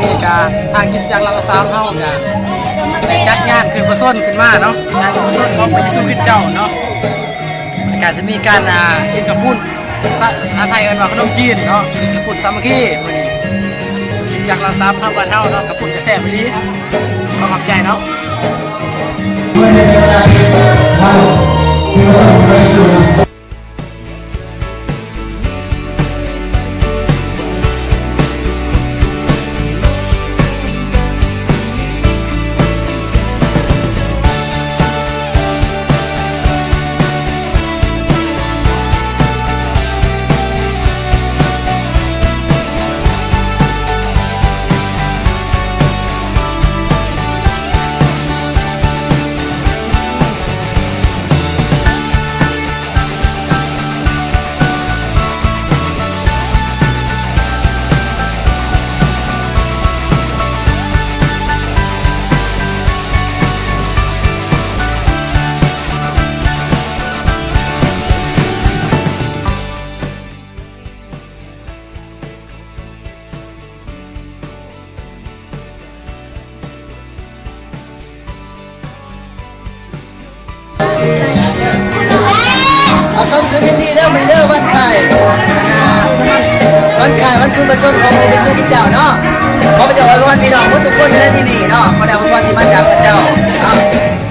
ນີ້ກະທາງຄຣິສຕະຈັກລາວຊາວເຮົາກະໄດ້ຈັດງານຂຶ້ນພະຊົນຂຶ້ນມາເນາະ, ງານຂຶ້ນພະຊົນຂອງພະເຢຊູຄຣິສເຈົ້າເນາະ. ແລ້ວກະຈະມີການ ອ່າ ກິນເຂົ້າປຸ້ນ ພາສາໄທເອີ້ນວ່າຂະໜົມຈີນເນາະ, ກິນເຂົ້າປຸ້ນສາມັກຄີມື້ນີ້. ຄຣິສຕະຈັກລາວຊາວເຮົາ ບ້ານເຮົາເນາະ, ເຂົ້າປຸ້ນກະແຊບອີ່ຫຼີ. ຂໍຂອບໃຈເນາະ. ເອົາ ສົມຊື່ຍິນດີເດີ ມື້ນີ້ເດີ ວັນຄ້າຍ ອັນນ່າ ວັນຄ້າຍວັນຂຶ້ນພະຊົນຂອງພະເຢຊູຄຣິສເຈົ້າເນາະ. ຂໍພະເຈົ້າອວຍພອນພີ່ນ້ອງເບິດທຸກຄົນໃນທີ່ນີ້ເນາະ, ຂໍໄດ້ອວຍພອນທີ່ມາຈາກພະເຈົ້າເນາະ.